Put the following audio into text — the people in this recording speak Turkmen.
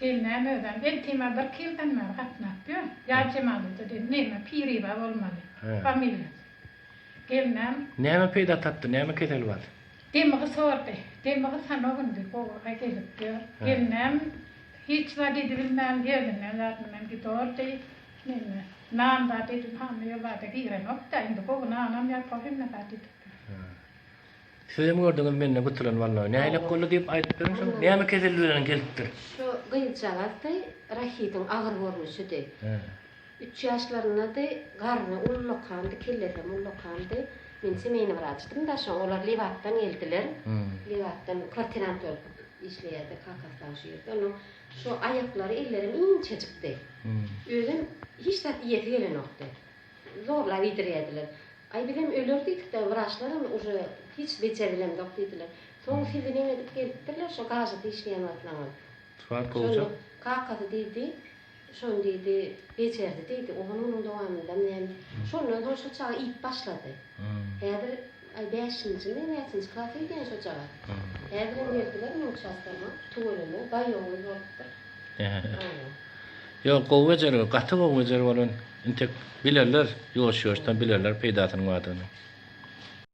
Gelnem özem eltima birki ýyldan bäri gatnap ýör. Ýa Jemalyda diýdim, neme Piriba bolmaly familiýasy. Gelnem. Näme peýda tapdy, näme keseli bar? Demi gysordy. Demi gysanok indi gowy gelip ýör. Gelnem hiç zat edibilmän özünden zadyndan gidordy. Neme nan zat edip hany ol zada girenok-da indi gowy nanam ýapok hemme zat edip ýör. Sizem gördüňiz menden gutulan walla. Nähilek boldy diýip aýdyp beriň şony. Näme kesel bilen gelipdir? Şu gyzjagazdy Rahidiň agyr görnüşidi. Üç ýaşlaryndady, garny ullakandy, kellesem ullakandy. Men semeýny wraçdym-da şoň. Olar Lebapdan geldiler. Lebapdan kwartirant bolup işleýärdi kakasy dagy şu ýerde. Onuň şu aýaklary, ellerem inçejikdi. Özem hiç zat iýesi gelenokdy. Zorlap iýdirýärdiler. Aý bizem öler diýdik-de, wraçlaram uje hiç bejerilemzok diýdiler. Soň sizi neň edip gelipdirler şo gažyda işleýän wagtlaryňyz. Suat gowja. Şonda kakasy diýdi, şony diýdi, bejerdi diýdi, on günüň dowamynda näme. Şondan soň şo çaga iýip başlady. Häzir aý bäşinjimi, näçinji klasa gidýän şo çaga. Häzirem geldiler meň uçastoguma, tüweleme, baý oguz bolupdyr. Hawa. Ýok gowy bejergi, gaty gowy bejergi bolan. Intek bilerler, ýuwaş-ýuwaşdan bilerler peýdasynyň bardygyny.